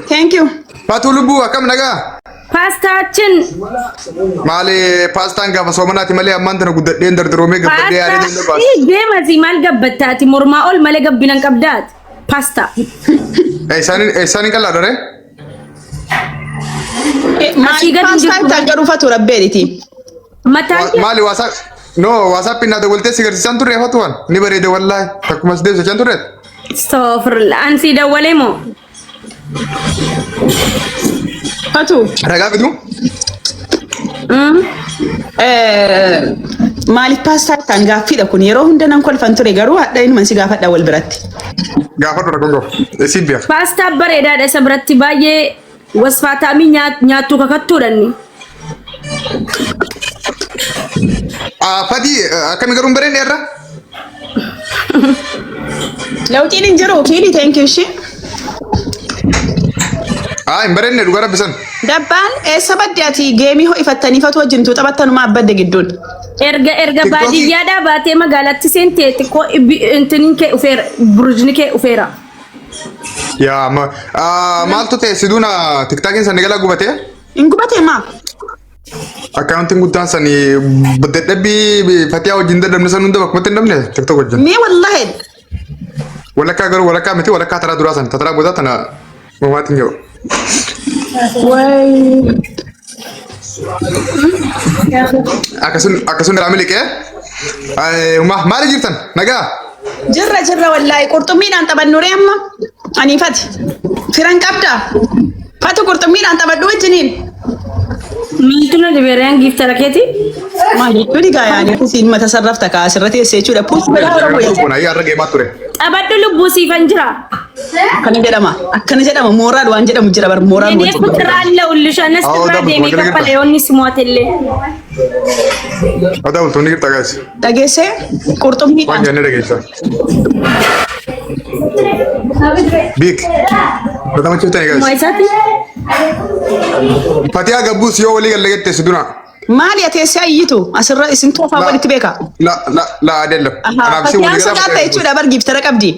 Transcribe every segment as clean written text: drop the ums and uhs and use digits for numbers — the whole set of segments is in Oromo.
Thank you. Fatuu lubbuu akkam nagaa? Paastaachin Maali paastaan gaafa soomanaati malee ammaan tana guddadheen dardaroomee gabbadhee yaadee paastaa danda'u baasa. deemasi maal gabbattaati mormaa ol malee gabbinan qabdaati. Paastaa. Eessaan hin qal'aa dharee? Asii gadi hin Paastaa jirtu. ittaan garuu fatuu rabbeediti. Mataan kee Maali waasaa no waasaappiin naa dawwaltee si garsiisaan turre fatuwan ni bareeda wallaahi takkuma si deebisachaan turre. Astaghfirullah. An sii dawwalee moo? Fatuu. Ragaa fidu. Maaliif paastaa ittaan gaaffiidha kun yeroo hunda nan kolfan ture garuu hadha inuman si gaafadha wal biratti. Gaafadhu rakkoon qabu. Si beeka. Paastaa bareedaadha isa biratti baay'ee wasfaataamii nyaattuu kakattuudha inni. Fatii akkami garuu hin bareedne irra? Lawxiin hin jiru kiili thank you ishee. Haa hin bareedne dhugaa rabbisan. Dabbaan eessa badde ati geemii ho'ifattanii fatu wajjin tu taphattanumaa abbadde gidduun. Erga TikTokii- baadiyyaadhaa baatee magaalaatti seentee xiqqoo intiniin kee dhufeera burjni kee dhufeera. Yaa maaltu ta'e siduuna tiktaakiin san galaa gubatee? Hin gubatee maa? Akkaawuntiin guddaan san dadhabbii fatiyaa wajjin dadhabne san hunda bakkumatti hin dhabne tiktok wajjin. Mee wallahi Walakkaa garuu walakkaa miti walakkaa taraa duraa san taraa boodaa tana mamaatiin jiru. Akkasum akkasum irraa miliqee maali jirtan nagaa? Jirra jirra wallahi qurxummiidhaan taphannuree amma aniifati. Firan qabdaa? Fatu qurxummiidhaan taphadhu wajjiniin. Maaltu na dhibeeraan giiftara keeti? Maal jechuun egaa yaani isiin mata sarrafta kaa asirra teessee jechuudha. Puus godhaa Oromoo jechuudha. Kun ayyaa irra geemaa ture. Taphadhu lubbuu siifan jira. Akkana jedhama. Akkana jedhama. Mooraal waan jedhamu jira bar mooraal Inni wajjin. ፍቅር አለው ልሻነስ አዎ፣ ትራ ዳብት ደሜ ወገን ከፈለ የሆኒ ስሟትልህ Odaa bultoonni jirta gaas. Dhageessee Waan qurxummiidhaan. jennee dhageessa. Biik. Batama ciftani gaas. ማይሳት Fatiyaa gabbuus yoo walii galle jette si dura. Maali ati eessa ayyitu asirra isin toofaa walitti beeka. La la la adeellam. Kanaaf si Fatiyaan walii galaa sodaatta jechuudha bar giiftara qabdi.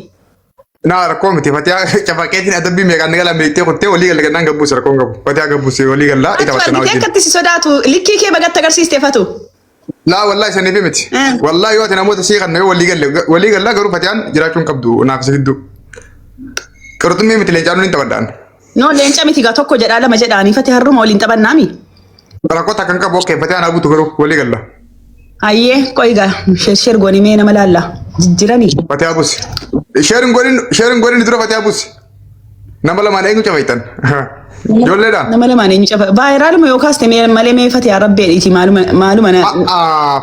Naa rakkoo miti Fatiyaa cafaqeetiin adabbii meeqaan ni galaan beektee kuttee walii galle gannaan gabbuus rakkoon qabu. Fatiyaa gabbuus walii gallaa ita Atu battanaa argitee wajjin. akkatti si sodaatu likkii kee bagatti agarsiiste fatu. Laa wallahi saniif miti. Wallahi yoo ati namoota sii kanna yoo walii galle walii gallaa garuu Fatiyaan jiraachuu hin qabdu naaf si gidduu. Qurxummii miti leencaan hin taphadhaan. No leenca miti gaa tokko jedhaa lama jedhaanii fati harruma waliin taphannaami. Rakkoo takka hin qabu okkee Fatiyaan haa buutu garuu walii galla. Hayyee qoyi gaa sheer sheer goonii mee nama laalla jijjiiranii. Fatiyaa buusi. Sheerin godhin sheerin godhin dura Fatiyaa buusi. Nama lamaan eenyu cafaytan? Ijoolleedhaan. Nama lamaan eenyu cafa vaayiraaluma yoo kaaste mee malee mee fatiyaa rabbeedhiiti maaluma maaluma na.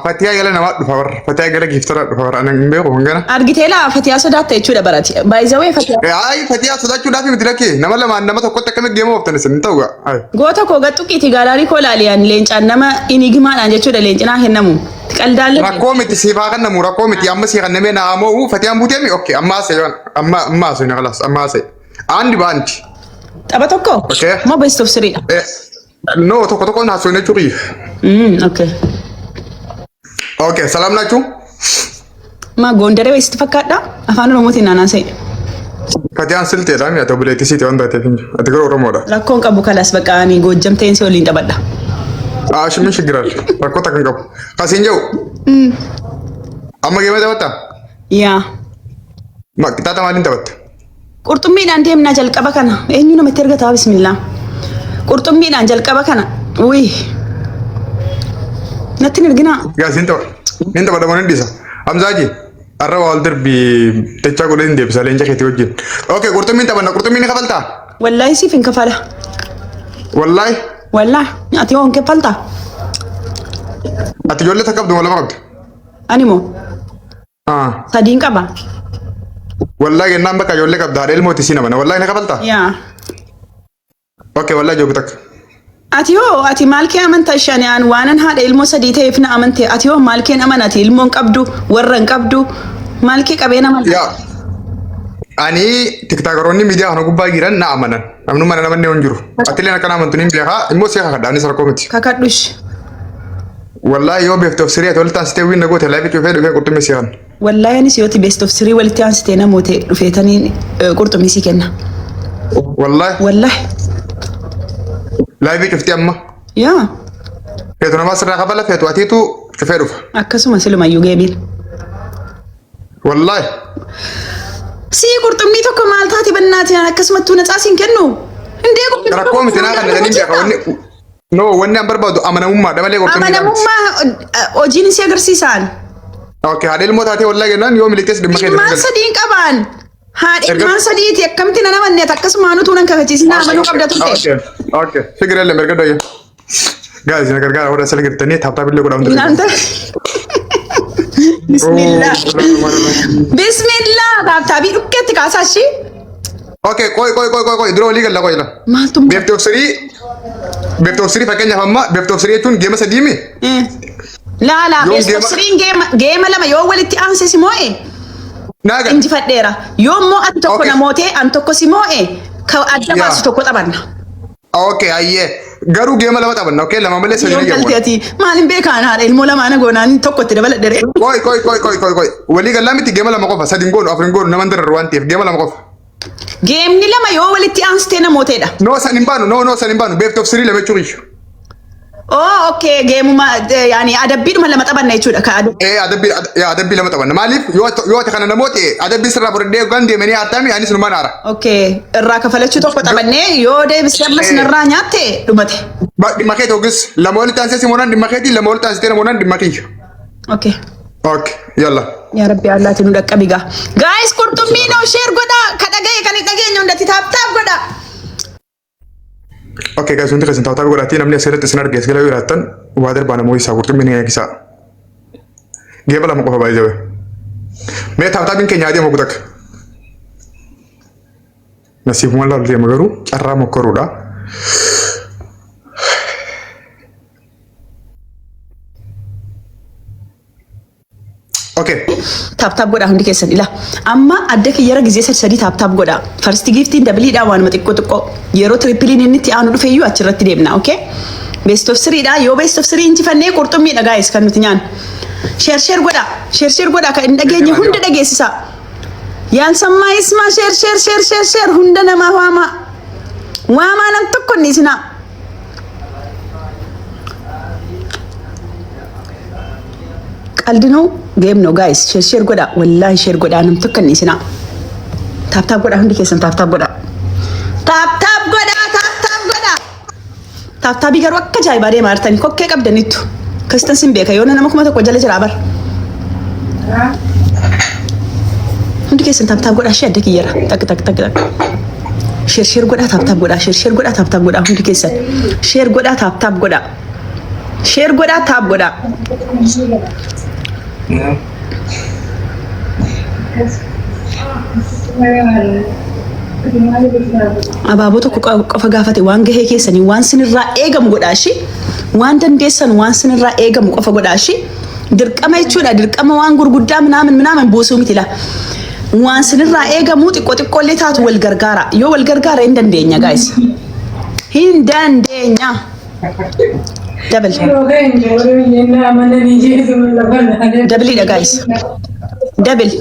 Fatiyaa gala namaa dhufa warra. Fatiyaa gala giiftara dhufa warra. Ani hin beeku hangana. Argitee laa fatiyaa sodaatta jechuudha barati. Baay'izawee fatiyaa. Ayi Fatiyaa sodaachuudhaaf miti lakkee nama lamaan nama tokkotti akkamitti geema ooftan isin hin ta'u gaa. Ayi. Goota koo gaxuqiiti gaalaarii koo laaliyaan leencaan nama inigmaadhaan jechuudha leencinaa kennamu. Qaldaalle. Rakkoo miti siif haa kennamu rakkoo miti amma sii kennamee naa moo Fatiyaan buutee mi okkee amma haasa'e amma amma haasa'e na kalaas amma haasa'e. Andi baandi. Tapha tokko? Okay. Moo best of three dha? No tokko tokkoon haasofne jechuudha. Okay. Okay salaam naachuu. Ma Gondaree wayisitti fakkaadha? Afaan Oromootiin naanaa se'e. Fatiyaan silteedha mi ati obboleettii siiti waan taateef hin jiru. Ati garuu Oromoodha. Rakkoon qabu kalas bakka ani Goojjam ta'een si waliin taphadha. Ashimi shigiral rakkoo takka hin qabu. Kasiin jiru. Amma geema taphatta? Yaa. Ma qixaaxa maaliin taphatta? Qurxummiidhaan deemnaa jalqaba kana. Eenyu namatti ergataa bismillaa. Qurxummiidhaan jalqaba kana. Wii. Natti hin erginaa. Gaas hin tapha. Hin taphadha moo hin dhiisa. Hamzaaji arraba wal darbii dachaa godhee hin deebisa leenca keetii wajjin. Okay qurxummiin taphanna qurxummiin ni kafaltaa? Wallaahi siif hin kafala. Wallaahi Wallaahi ati hoo hin kaffaltaa? ati ijoollee takka qabdu moo lama qabdu? Ani moo Ah. sadiin qaba. Wallaahi gennaan bakka ijoollee qabda haadha ilmooti siin amana. Wallaahi ni kafaltaa? Yaa. Okay wallaahi jooguu takka. Ati hoo ati maal kee amanta ishani an waanan haadha ilmoo sadii ta'eef na amante ati hoo maal keen amanati ilmoo hin qabdu warra hin qabdu maal kee qabeen amanta. Yaa. Ani tiktaakaroonni miidiyaa kana gubbaa jiran na amanan. Namni mana namanne hin jiru. Atilleen akka na amantu ni beekaa. Immoo seeqa kadha anis rakkoo miti. Kakadhush. Wallaahi yoo beekte of siree ati walitti aansitee wiin na goote laayifii cufee dhufee qurxummii si kan. Wallaahi anis yooti best of three walitti aansitee namoote dhufeetaniin qurxummii sii kenna. Wallahi. Wallahi. Live cufti amma. Yaa. Feetu namaa sirraa kafala, feetu atiitu cufee dhufa. Akkasuma silumayyuu geemiin. Wallahi. Sii qurxummii tokko maal taate bannaati akkasumattuu natsaa siin kennu. Hindee qurxummii Rakkoo miti naa kan jedhanii beeka wanni. No, wanni an barbaadu amanamummaadha malee qurxummii miti. Amanamummaa hojiin si agarsiisaan. Okay, haadha ilmoo taatee wallahi jennaan yoo miliqxees dhimma keetii Ilmaan sadiin qabaan. Haadha Erga- ilmaan sadiiti, akkamitti nan amanne? Ati akkasumaan utuu nan kafachiisin na amanuu qabda turte. Okay. Figira illee mirga doyya. Guys, na gargaara warra asirra jirtanii tap tap illee godhaa hundi. Naanta. Bismillah. Bismillah. Tap tapii dhukkeetti kaasaa ishii. Okay, qoy qoy qoy qoy qoy, dura walii galla, qoy la. Maaltu Best of three, best of three, fakkeenyaaf amma best of three jechuun geema sadii mi? Laa laa. Yoom Best of three geema lama yoo walitti aansee si moo'e Naa gala. injifadheera. Yoo immoo ati tokko namootee an tokko si moo'e, ka adda baasu tokko taphanna. Okay, ayyee. Garuu geema lama taphanna, okay? Lama malee sadii Yoom ni galtee geema. ati maaliin beekaan haadha ilmoo lamaana goonaan tokko itti dabaladhere. Qoy qoy qoy qoy qoy qoy. Walii gallaa miti, geema lama qofa, sadi hin goonu, afur hin goonu, nama hin dararu waan ta'eef geema lama qofa. Geemni lama yoo walitti aansitee namooteedha. No, san hin baanu, no no, san hin baanu, best of three lama jechuu kiyya. Oh, okay, geemuma yaani adabbiidhuma lama taphanna jechuudha. Ka Ee, adabbii, yaa, adabbii lama taphanna. Maaliif yoo ati kana namoota adabbii sirraa fudhadhee yookaan deemanii haatami anis numaan aara. Okay, irraa kafalachuu tokko taphannee yoo deebisee ammas narraa nyaatte dhumate. Dhimma keeti hogis lama walitti aansee simoonaan dhimma keeti, lama walitti aansitee namoonaan dhimma kiyya. Okay. Okay, yalla. Yaa Rabbi Allaati nu dhaqqabi gaa. Guys, qurxummii noo share godhaa. Ka dhagaye kan hin dhageenye hundatti tap tap godhaa. Okay guys, hundi keessan tap tap godhaatii, namni asirratti isin arge as gala yoo jiraattan waa darbaa namoota isaa qurxummii ni eegsisaa. Geeba lama qofa baay'ee jabe. Mee tap tapiin keenya adeemu gutak. Nasiibuma laalu deema, garuu carraa mokkoruudha. Okay. Tap tap godhaa hundi keessan ila. Amma adda kiyyara gizee sadi sadi tap tap godhaa. First giftiin doubleiidha, waanuma xiqqoo xiqqoo. Yeroo tripleiin inni itti aanu dhufe iyyuu achirratti deemna. Okay. Best of threedha. Yoo best of three injifannee qurxummiidha guys kan nuti nyaannu. Share share godhaa. Share share godhaa, kan hin dhageenye hunda dhageessisaa. Yaalsammaa ismaa, share share share share share, hunda namaa waamaa. Waamaa, nam tokko inni isinaa. ቀልድ ነው game ነው guys, share share godhaa, wallahi share godhaa, nam tokko inni isinaa. Tap tap godhaa, hundi keessan tap tap godhaa. Tap tap godhaa, tap tap godhaa. Tap tapii garuu akka ajaa'ibaa deemaa jirtanii kokkee qabdanittu. Akkasitan sin beeka, yoona nama 1000 jala jira bar. Hundi keessan tap tap godhaa ishee adda kiyyara. Tak tak tak tak. Share share godhaa, tap tap godhaa, share share godhaa, tap tap godhaa hundi keessan. Share godhaa, tap tap godhaa. Share godhaa, tap godhaa. Abaaboo tokko qofa gaafate, waan gahee keessanii waan sinirraa eegamu godhaashi. Waan dandeessan waan sinirraa eegamu qofa godhaashi. Dirqama jechuudha, dirqama waan gurguddaa minaamin minaamin buusuu miti la. Waan sinirraa eegamu xiqqoo xiqqoollee taatu wal gargaara. Yoo wal gargaara hin dandeenya guys. Hin dandeenya. Double. Doubleiidha guys. Double.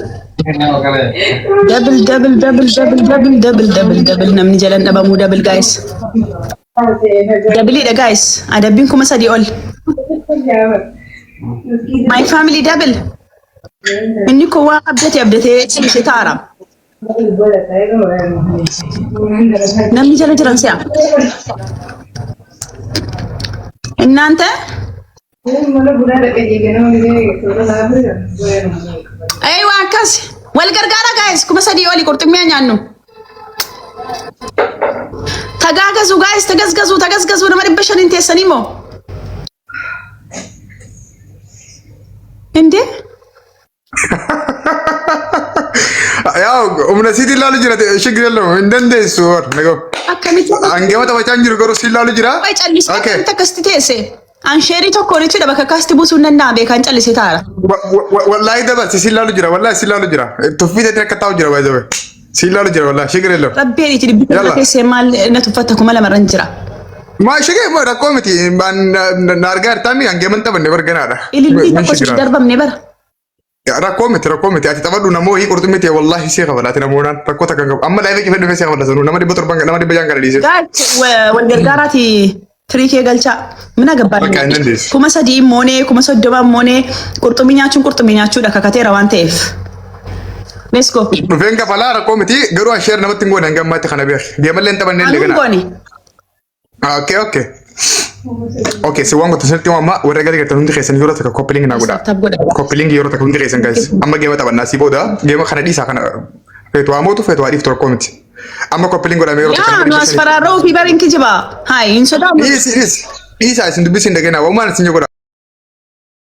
Double double double double double double double double, namni jalan dhabamuu, double guys. Doubleiidha guys. Adabbiin 3000 ol. My family, double. Inni kun waan abdate abdatee ciise taara. Namni jala jiran si'a. እናንተ aywa akkas wal gargaara guys, 3000 oli qurxummii nyaannu. ተጋገዙ guys, ተገዝገዙ ተገዝገዙ, nama 500 teessanii moo? እንዴ? Yaa, humna siitiin ilaalu jira, shigir የለውም hin dandeessu war nagoo. Akkamitti? Hangeema taphachaa hin jiru, garuu siin ilaalu jira. Qoy, callisee akkamitti akkasitti teesse? An shareii tokko jechuudha bakka akkasitti buusuu hin danda'a, beekaan callisee taara. Wallaahi dabarsi, siin ilaalu jira, wallaahi siin ilaalu jira. Tuffii ta'e akka taa'u jira baay'ee. Siin ilaalu jira, wallaahi shigir የለውም. Rabbeen itti dhibbi Yalla. teessee maal na tuffatta, 2000 irra jira. Maa shigir moo rakkoo miti, na argaa jirtaami, hangeema hin taphanne barganaadha. Ilillii tokko sitti darbamne bara. Rakkoo miti, rakkoo miti. Ati taphadhu namoo hii qurxummii ta'e wallaahi see kabala ati namoonaan rakkoo takka hin qabu. Amma live cufee dhufee see kabala sanuu nama 700 nama 600 kana dhiisee. Guys, wal gargaaraati tirii kee galchaa. Mina Bakka hin gabbaan. dandeessu. 3000 moonee 30,000 moonee qurxummii nyaachuun qurxummii nyaachuudha kakateera waan ta'eef. Let's go. Dhufeen kafalaa, rakkoo miti, garuu asheer namatti hin goone hanga ammaatti kana beek. Geemallee hin taphannee illee Anuun gana. goone. Okay. Si waan goota sirriitti amma warra gadi gartan hundi keessan yeroo takka copy link naa godhaa. Tap godha. Copy link yeroo takka hundi keessan, guys. Amma geema taphannaa si booda geema kana dhiisaa, kana feetu haa mootu, feetu haa dhiiftu, rakkoo miti. Amma copy link godhamee yeroo takka Yaa nama nu dhibba as shanii. faraaroo fi bariin kijiba. Hayi hin sodaannu. Dhiisi, dhiisi. Dhiisaa, isin dubbisiin dhageenyaa. Waan isin godha.